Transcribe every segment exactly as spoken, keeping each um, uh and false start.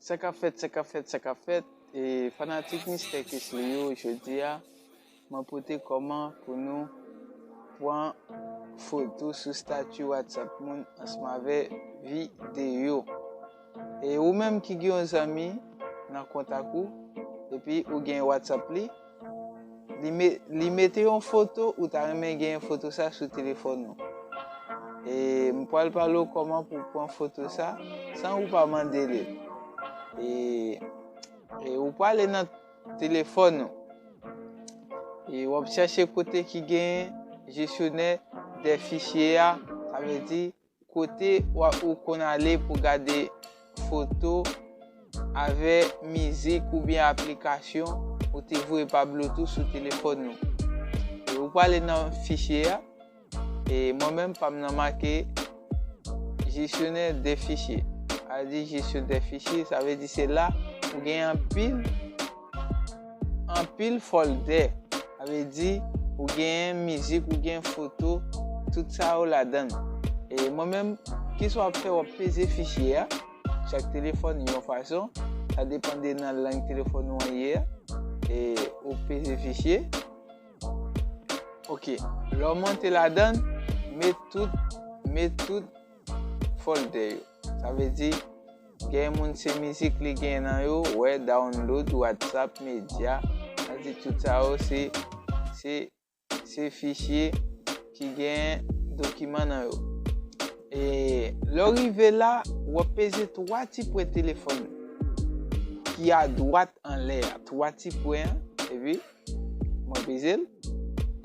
Sa k ap fèt, sa k ap fèt, sa k ap fèt? E fanatik Mistè Kesly yo, jodi a, mwen pote kòman pou nou pran foto sou stati WhatsApp moun ansanm avè videyo. E ou menm ki gen yon zanmi nan kontak ou, epi ou gen WhatsApp li, li, me, li mete yon foto, ou ta renmen gen foto sa sou telefòn ou. E m pral pale w kòman pou pran foto sa san ou pa mande li. E, e ou prale nan telefòn ou. E w ap chèche kote ki gen jesyonè de fichye a, sa vle di kote w a, ou konn ale pou gade foto avè mizik oubyen aplikasyon ou te voye pa Bluetooth sou telefòn ou. E ou prale nan fichye a, e mwen menm pa m nan make jesyonè de fichye. Sa vle di jesyon de fichye, sa vle di se la ou gen anpil, anpil fòldè. Sa vle di ou gen mizik, ou gen foto, tout sa yo ladan l. E mwen menm, kisa w ap fè, w ap peze fichye a. Chak telefòn yon fason, sa depann de nan lang telefòn ou an ye a. E ou peze fichye. Ok, lè w monte ladan, met tout, met tout fòldè yo. Sa vle di, gen moun se mizik li gen nan yo, wè, download, WhatsApp, medya. Sa vle di tout sa yo se, se, se fichye ki gen dokiman nan yo. E lè w rive la, w ap peze twa ti pwen telefòn ki adwat anlè a, twa ti pwen an, epi mwen peze l.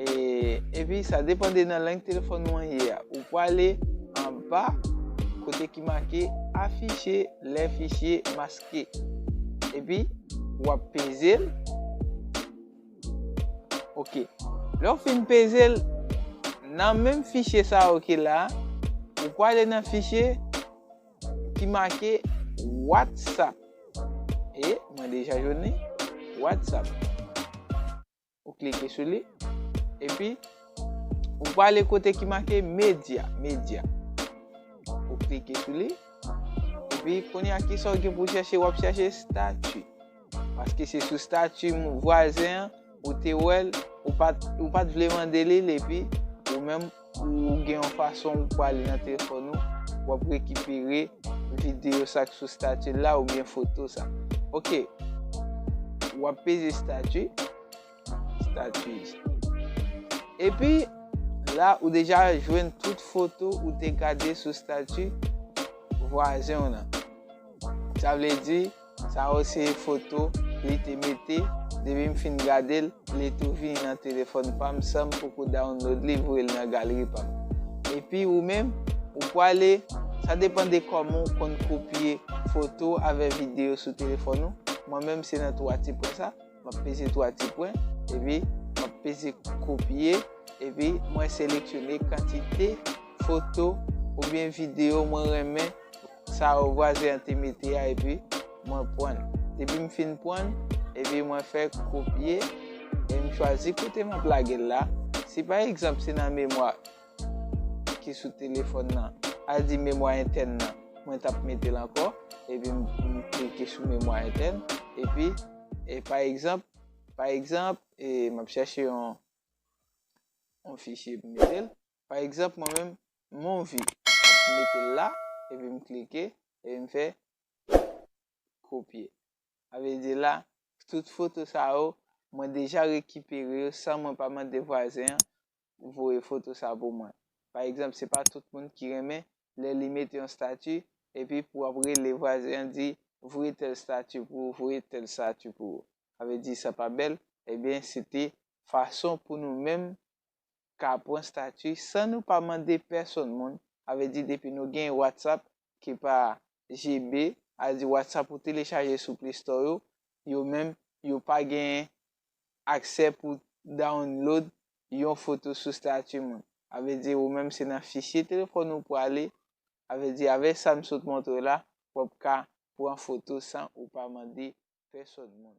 E, epi sa depann de nan lang telefòn ou an ye a. Ou prale anba kote ki make afficher les fichiers masqués. Epi w ap peze l. Ok. Lè w fin peze l, nan menm fichye sa yo ki la, ou prale nan fichye ki make WhatsApp. E mwen deja jwenn li, WhatsApp. Ou klike sou li. Epi, ou prale kote ki make medya, medya. Ou klike sou li. Epi, kounye a, kisa w gen pou w chèche? W ap chèche stati. Paske se sou stati vwazen an, ou te wè l, ou pa t, ou pa t vle mande li l, epi ou menm, ou gen yon fason ou prale nan telefòn ou, w ap rekipere videyo sa k sou stati la oubyen foto sa. Ok, w ap peze stati, stati. Epi, la, ou deja jwenn tout foto ou te gade sou stati vwazen w nan. Sa vle di, sa yo se foto li te mete, depi m fin gade l, li tou vini nan telefòn pa m san m poko download li, voye l nan galeri pa m. Epi ou menm, ou prale, sa depann de kòman w konn kopye foto avè videyo sou telefòn ou. Mwen menm se nan twa ti pwen sa, m ap peze twa ti pwen, epi m ap peze kopye, epi mwen seleksyone kantite foto oubyen videyo mwen renmen sa yo vwazen an te mete a, epi mwen pran l. Depi m fin pran l, epi mwen fè kopye, e m chwazi kote m ap lage l la. Si pa egzanp se nan memwa ki sou telefòn nan, al di memwa entèn nan, mwen t ap mete l ankò, epi m, m klike sou memwa entèn, epi, e pa egzanp, pa egzanp, e m ap chèche yon, yon fichye pou mete l. Pa egzanp, mwen menm, Movie. M ap mete l la, epi m klike, epi m fè kopye. Sa vle di la, tout foto sa yo, mwen deja rekipere yo san mwen pa mande vwazen an voye foto sa pou mwen. Pa egzanp, se pa tout moun ki renmen lè li mete yon stati, epi pou w ap rele vwazen an di, voye tèl stati pou ou, voye tèl stati pou ou. Sa vle di sa pa bèl, ebyen, se te fason pou nou menm ka pran stati san nou pa mande pèsonn moun. Sa vle di depi nou gen WhatsApp ki pa G B, sa vle di WhatsApp ou telechaje sou Play Store yo, yo menm, yo pa gen aksè pou download yon foto sou stati moun. Sa vle di ou menm se nan fichye telefòn ou prale, sa vle di avèk sa m sot montre w la, w ap ka pran foto san ou pa mande pèsonn moun.